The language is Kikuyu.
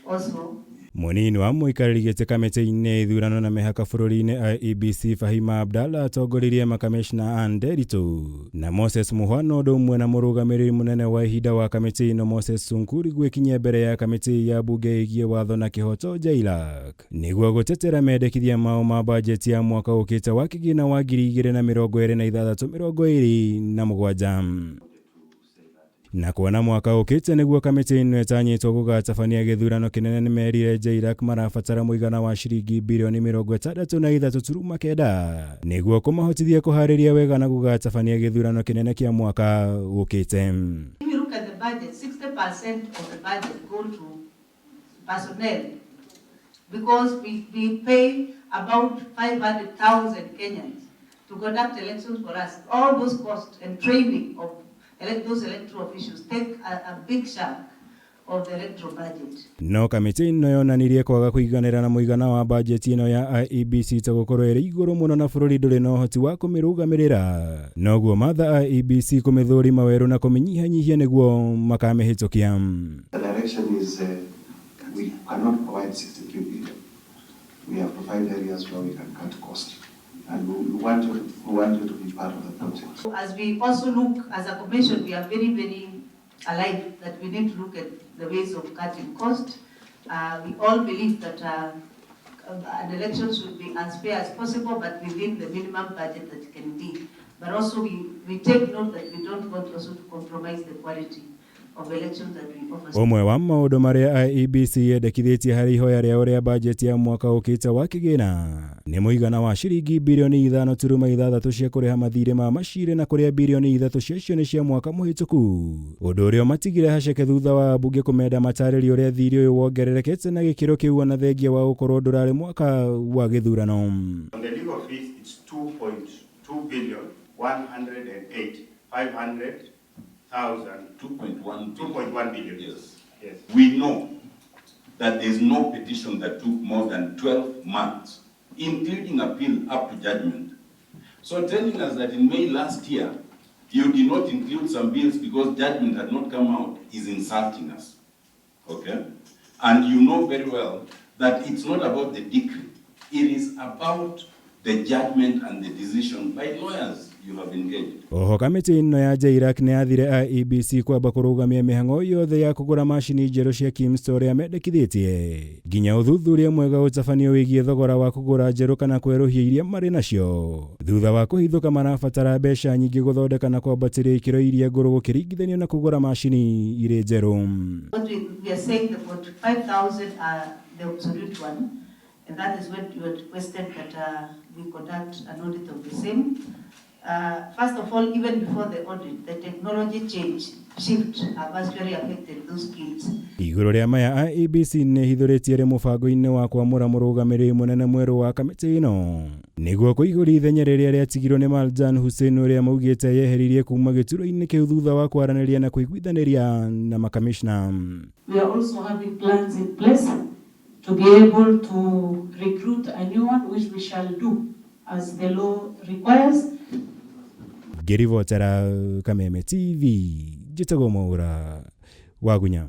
also. Mũnini wa mũikarĩri gĩtĩ kamĩtĩ-inĩ ya ithurano na mĩhaka bũrũri-inĩ IEBC Fahima Abdalla atongoririe makamishna Ann Nderitu na Moses Muhwano ũndũ ũmwe na mũrũgamĩrĩri mũnene wa ihinda wa kamĩtĩ ĩno Moses Sunkuri gwĩkinyia mbere ya kamĩtĩ ya mbunge ĩgiĩ watho na kĩhoto JLAC nĩguo gũtetera mendekithia mao ma bajeti ya mwaka ũkĩte wa kĩgĩna wa 2026/27. Na kuona mwaka ũkĩte nĩguo kamĩtĩ ĩno ĩtanyĩtwo gũgatabania gĩthurano kĩnene nĩmerire JLAC marabatara mũigana wa ciringi birioni 63.9 nĩguo kũmahotithia kũharĩria wega na gũgatabania gĩthurano kĩnene kĩa mwaka ũkĩte. If you look at the budget, 60% of the budget go to personnel because we pay about 500,000 Kenyans to conduct elections for us. All those costs and training of those electoral officials take a big chunk of the electoral budget. No kamĩtĩ ĩno yonanirie kwaga kũiganĩra na mũigana wa bajeti ĩno ya IEBC ta gũkorwo ĩrĩ igũrũ mũno na bũrũri ndũrĩ na ũhoti wa kũmĩrũgamĩrĩra noguo matha IEBC kũmĩthũrima werũ na kũmĩnyihanyihia nĩguo makamĩhĩtũkia. The direction is we cannot provide 63 billion. We have to find areas where we can cut cost. And we want you to be part of the project. As we also look, as a commission, we are very, very alive that we need to look at the ways of cutting cost. We all believe that an election should be as fair as possible, but within the minimum budget that can be. But also we take note that we don't want also to compromise the quality of elections that we offer. Ũmwe wa maũndũ marĩa IEBC yendekithĩtie harĩ ihoya rĩao rĩa bajeti ya mwaka ũkĩte wa kĩgĩna nĩ mũigana wa ciringi birioni 5.6 cia kũrĩha mathirĩ ma macirĩ na kũrĩa birioni 3 ciacio nĩ cia mwaka mũhĩtũku, ũndũ ũrĩa matigire haceke thutha wa mbunge kũmenda matarĩrio ũrĩa thirĩ ũyũ wongererekete na gĩkĩro kĩu ona thengia wa gũkorwo ndũrarĩ mwaka wa gĩthurano. On the legal fees, it's 2.2 billion 108 500,000. 2.1 2.1 billion. Yes. Yes. We know that there's no petition that took more than 12 months, including appeal up to judgment. So telling us that in May last year, you did not include some bills because judgment had not come out is insulting us. Okay? And you know very well that it's not about the decree. It is about the judgment and the decision by lawyers you have engaged. Oho kamĩtĩ ĩno ya JLAC nĩ yathire IEBC kwamba kũrũgamia mĩhang'o yothe ya kũgũra macini njerũ cia KIEMS ta ũrĩa mendekithĩtie nginya ũthuthuria mwega ũtabanio wĩgiĩ thogora wa kũgũra njerũ kana kwerũhia iria marĩ nacio thutha wa kũhithũka marabatara mbeca nyingĩ gũthondeka na kwambatĩria ikĩro iria ngũrũ gũkĩringithanio na kũgũra macini irĩ njerũ. What we are saying, the 45,000 are the obsolete one, and that is what you had requested that we conduct an audit of the same. First of all, even before the audit, the technology change, shift have actually affected those skills. Igũrũ rĩa maya IEBC nĩ ĩhithũrĩtie rĩ mũbango-inĩ wa kwamũra mũrũgamĩrĩri mũnene mwerũ wa kamĩtĩ ĩno nĩguo kũihũria ithenya rĩrĩa rĩatigirwo nĩ Marjan Hussein ũrĩa maugĩte yeheririe kuma gĩturwa-inĩ kĩu thutha wa kwaranĩria na kũiguithanĩria na makamishna. We are also having plans in place to be able to recruit a new one, which we shall do as the law requires. Ngĩribotera Kameme TV, njĩtagwo Mwaura Wagunya.